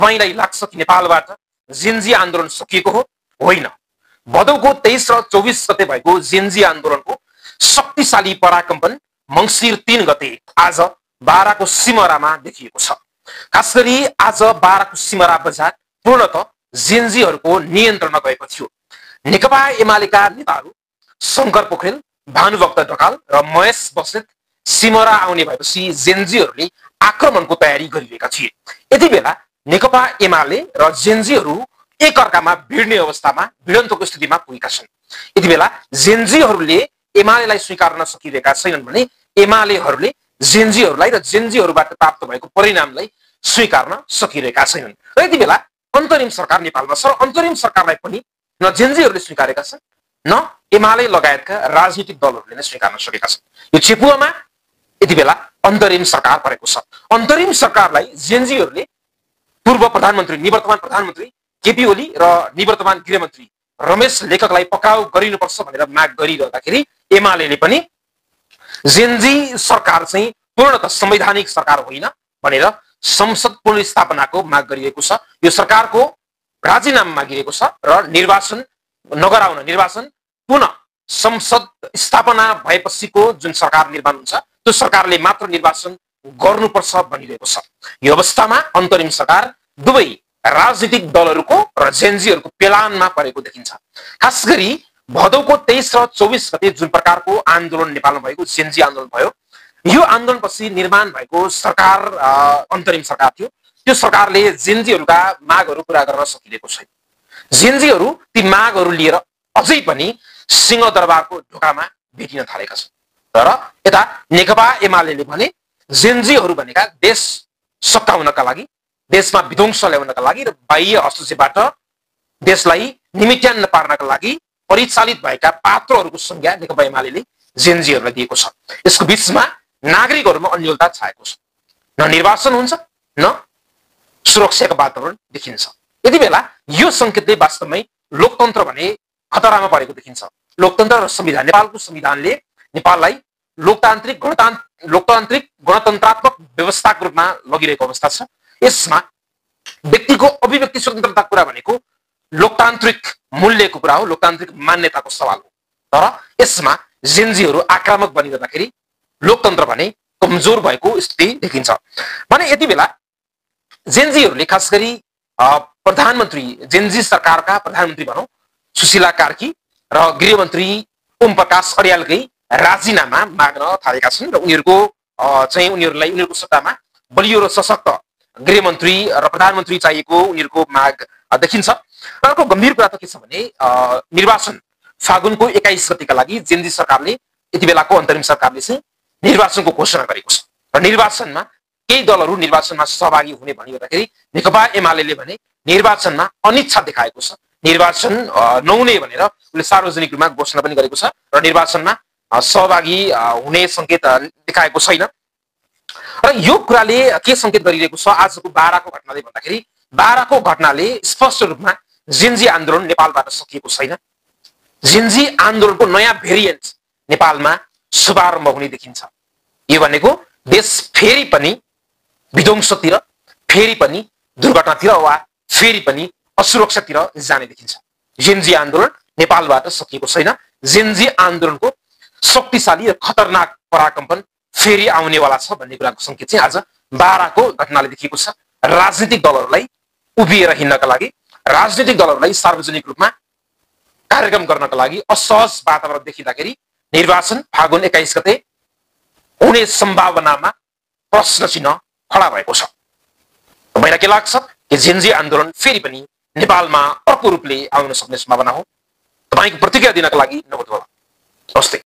तपाईलाई लाग्छ कि नेपालबाट जेनजी आन्दोलन सकिएको हो? होइन। भदौको 23 र 24 गते भएको जेनजी आन्दोलनको शक्तिशाली पराकम्पन मङ्सिर 3 गते आज बाराको सिमरामा देखिएको छ। खास गरी आज बाराको सिमरा बजार पूर्णतः जेनजीहरूको नियन्त्रणमा गएको थियो। नेकपा एमालेका नेताहरू शंकर पोखरेल, भानुभक्त ढकाल र महेश बस्नेत सिमरा आउने भएपछि जेनजीहरूले आक्रमणको तयारी गरिरहेका थिए। यति बेला नेकपा एमाले र जेनजीहरू एकअर्कामा भिड्ने अवस्थामा भिडन्तको स्थितिमा पुगेका छन्। यति बेला जेनजीहरूले एमालेलाई स्वीकार्न सकिरहेका छैनन् भने एमालेहरूले जेनजीहरूलाई र जेनजीहरूबाट प्राप्त भएको परिणामलाई स्वीकार्न सकिरहेका छैनन्। र यति बेला अन्तरिम सरकार नेपालमा छ र अन्तरिम सरकारलाई पनि न जेनजीहरूले स्वीकारेका छन् न एमाले लगायतका राजनीतिक दलहरूले नै स्वीकार्न सकेका छन्। यो चेपुवामा यति बेला अन्तरिम सरकार परेको छ। अन्तरिम सरकारलाई जेनजीहरूले पूर्व प्रधानमन्त्री निवर्तमान प्रधानमन्त्री केपी ओली र निवर्तमान गृहमन्त्री रमेश लेखकलाई पक्राउ गरिनुपर्छ भनेर माग गरिरहँदाखेरि एमालेले पनि जेनजी सरकार चाहिँ पूर्णतः संवैधानिक सरकार होइन भनेर संसद पुनर्स्थापनाको माग गरिएको छ। यो सरकारको राजीनामा मागिएको छ र निर्वाचन नगराउन, निर्वाचन पुनः संसद स्थापना भएपछिको जुन सरकार निर्माण हुन्छ त्यो सरकारले मात्र निर्वाचन गर्नुपर्छ भनिरहेको छ। यो अवस्थामा अन्तरिम सरकार दुवै राजनीतिक दलहरूको र जेनजीहरूको पेलानमा परेको देखिन्छ। खास गरी भदौको 23 र 24 गते जुन प्रकारको आन्दोलन नेपालमा भएको जेनजी आन्दोलन भयो, यो आन्दोलनपछि निर्माण भएको सरकार अन्तरिम सरकार थियो। त्यो सरकारले जेनजीहरूका मागहरू पूरा गर्न सकिरहेको छैन। जेनजीहरू ती मागहरू लिएर अझै पनि सिंहदरबारको ढोकामा भेटिन थालेका छन्। तर यता नेकपा एमालेले भने जेनजीहरू भनेका देश सताउनका लागि, देशमा विध्वंस ल्याउनका लागि र बाह्य हस्तक्षेपबाट देशलाई निमित्यान्न पार्नका लागि परिचालित भएका पात्रहरूको संज्ञा नेकपा एमालेले जेनजीहरूलाई दिएको छ। यसको बीचमा नागरिकहरूमा अन्योलता छाएको छ। न निर्वाचन हुन्छ न सुरक्षाको वातावरण देखिन्छ। यति बेला यो संकेतले वास्तवमै लोकतन्त्र भने खतरामा परेको देखिन्छ। लोकतन्त्र र संविधान, नेपालको संविधानले नेपाललाई लोकतान्त्रिक गणतन्त्रात्मक व्यवस्थाको रूपमा लगिरहेको अवस्था छ। यसमा व्यक्तिको अभिव्यक्ति स्वतन्त्रताको कुरा भनेको लोकतान्त्रिक मूल्यको कुरा हो, लोकतान्त्रिक मान्यताको सवाल हो। तर यसमा जेनजीहरू आक्रामक बनिरहँदाखेरि लोकतन्त्र भने कमजोर भएको स्थिति देखिन्छ। भने यति बेला जेनजीहरूले खास गरी प्रधानमन्त्री, जेनजी सरकारका प्रधानमन्त्री भनौं सुशीला कार्की र गृहमन्त्री ओम प्रकाश अर्यालकै राजीनामा माग्न थालेका छन् र उनीहरूलाई उनीहरूको सत्तामा बलियो र सशक्त गृहमन्त्री र प्रधानमन्त्री चाहिएको उनीहरूको माग देखिन्छ। र अर्को गम्भीर कुरा त के छ भने निर्वाचन फागुनको 21 गतेका लागि जेनजी सरकारले, यति बेलाको अन्तरिम सरकारले चाहिँ निर्वाचनको घोषणा गरेको छ र निर्वाचनमा केही दलहरू निर्वाचनमा सहभागी हुने भनिरहँदाखेरि नेकपा एमालेले भने निर्वाचनमा अनिच्छा देखाएको छ। निर्वाचन नहुने भनेर उसले सार्वजनिक रूपमा घोषणा पनि गरेको छ र निर्वाचनमा सहभागी हुने संकेत देखाएको छैन। र यो कुराले के संकेत गरिरहेको छ आजको बाराको घटनाले भन्दाखेरि बाराको घटनाले स्पष्ट रूपमा जेनजी आन्दोलन नेपालबाट सकिएको छैन। जेनजी आन्दोलनको नयाँ भेरिएन्ट नेपालमा शुभारम्भ हुने देखिन्छ। यो भनेको देश फेरि पनि विध्वंसतिर, फेरि पनि दुर्घटनातिर वा फेरि पनि असुरक्षातिर जाने देखिन्छ। जेनजी आन्दोलन नेपालबाट सकिएको छैन। जेनजी आन्दोलनको शक्तिशाली र खतरनाक पराकम्पन फेरि आउनेवाला छ भन्ने कुराको संकेत चाहिँ आज बाराको घटनाले देखिएको छ। राजनीतिक दलहरूलाई उभिएर हिँड्नका लागि, राजनीतिक दलहरूलाई सार्वजनिक रूपमा कार्यक्रम गर्नका लागि असहज वातावरण देखिँदाखेरि निर्वाचन फागुन 21 गते हुने सम्भावनामा प्रश्न चिन्ह खडा भएको छ। तपाईलाई के लाग्छ कि जेनजी आन्दोलन फेरि पनि नेपालमा अर्को रूपले आउन सक्ने सम्भावना हो? तपाईको प्रतिक्रिया दिनका लागि नमस्ते।